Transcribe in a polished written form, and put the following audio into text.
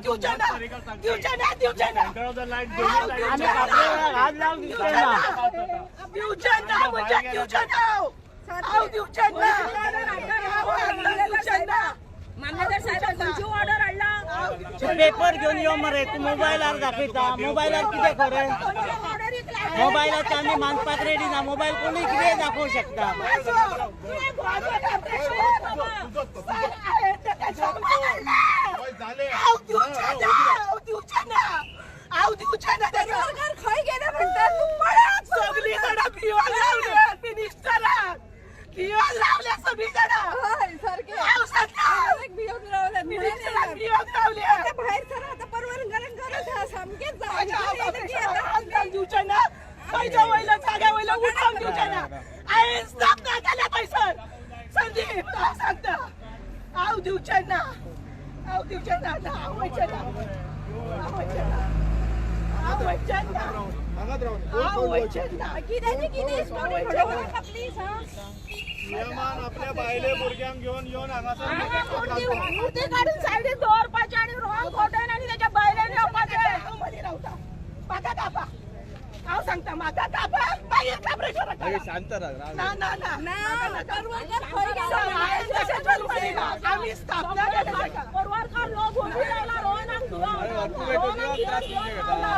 दिवचें ना, दिवचें ना, दिवचें ना. आमी हात लावन दिवचें ना, दिवचें ना म्हणजे दिवचें ना. हांव दिवचें ना, दिवचें ना. मामलेदार साहेब, खंयची ऑर्डर हाडला? पेपर घेवन यो मरे. तूं मोबायलार दाखयता, मोबायलार कितें खरें? मोबायलाचे आमी मानपाक रेडी ना. मोबायल कोणूय कितेंय दाखोवंक शकता. हांव दिवचें ना, हांव दिवचें ना, हांव दिवचें ना. सरकार खंय गेले म्हणटा तूं पळय. सगळी जाणां भिवन रावल्या, मिनिस्टराक भिवन रावल्या सगळी जाणां. हय, सारकें. हांव सांगता, भिवन रावल्या. मिनिस्टराक भिवन रावल्या. आता भायर सर, आता परवरंगारांक गरज आहा सामकेच. माझ्या हात दिवचें ना. खंयच्या वयलो जाग्या वयलो उठोवन दिवचें ना. हांवें स्थापना केल्या थंयसर. संदीप, हांव सांगता, हांव दिवचें ना, हांव दिवचें ना. ना, हांव वयचें ना, हांव वयचें ना, हांव वयचें ना, हांव वयचें ना. कित्याची कितें स्टोरी घडोवं नाका प्लीज. हा. नियमान आपल्या बायले भुरग्यांक घेवन येवन हांगासर हांगा मूर्ती मूर्ती काडून सायडीक दवरपाची आनी रोहन खोटेन आनी त्याच्या बायलेन येवपाचें. हांव मदीं रावता. म्हाका कापा, हांव सांगता, म्हाका कापा, मागीर कापरेश्वराक काडा. शांत राव. ना ना ना. ना, परवरकर खंय सर, हांवें गेले? तशें चलूंक दिना. आमी स्थापना केल्या ताका. परवरकर लोक उबी रावला रोहनाक, रोहनाक घेवन घेवन रावला.